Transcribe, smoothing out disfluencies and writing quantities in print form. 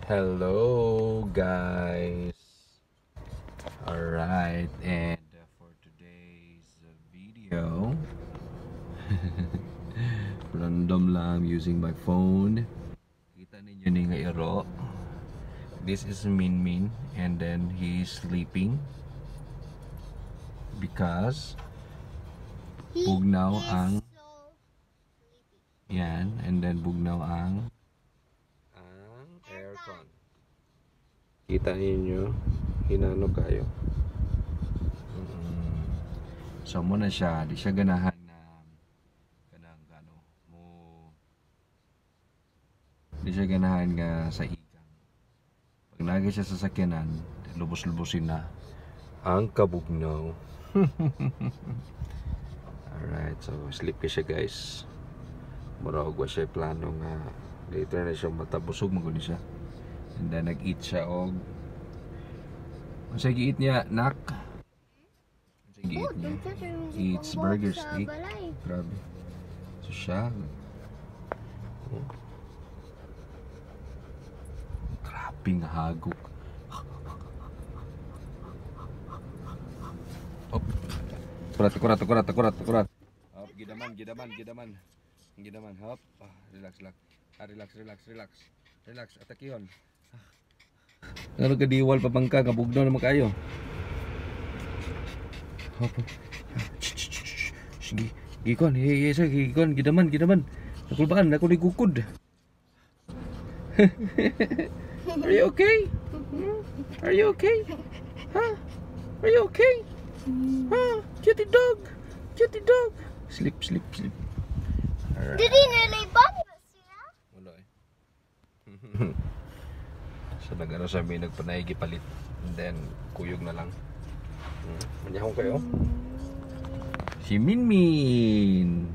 Hello, guys. Alright, and for today's video, random lang using my phone. Kita ninyo ni nga iro. This is Min Min, and then he's sleeping because He bugnaw is ang so sleepy. Yan, and then bugnaw ang aircon. Kita ninyo, hinano kayo. So mao na siya, di siya ganahan na kanang ano mo, di siya ganahan nga sa igang. Pag nagi siya sa sakyanan, lubos-lubosin na ang kabugnaw. Alright, so sleep ka siya, guys. Murag wa siya plano nga later na siya matabusog maguni siya. And then nag-eat siya og, unsa gi-eat niya, nak? Unsa gi-eat niya? Eats burger steak. Grabe. So siya. Oh. Grabe nga hagok. Op. Kurat, kurat, kurat, kurat, kurat. Hop, gidaman, gidaman, gidaman. Gidaman, hop. Ah, relax, relax. Ah, relax, relax, relax. Relax, atakihon. Ano ka diwal pa bangka, kabugnaw naman kayo. Hop. Shh, shh, shh, shh. Sige, gikon, hey, hey, sir, gikon, gidaman, gidaman. Nakulbaan, ako ni gukod. Are you okay? Hmm? Are you okay? Huh? Are you okay? Huh? Cutie dog! Cutie dog! Sleep, sleep, sleep. Alright. Did he nearly bump us, yeah? Wala eh. So nag-ano sa amin, nagpanay gipalit. And then, kuyog na lang. Manyahong kayo. Si Min Min.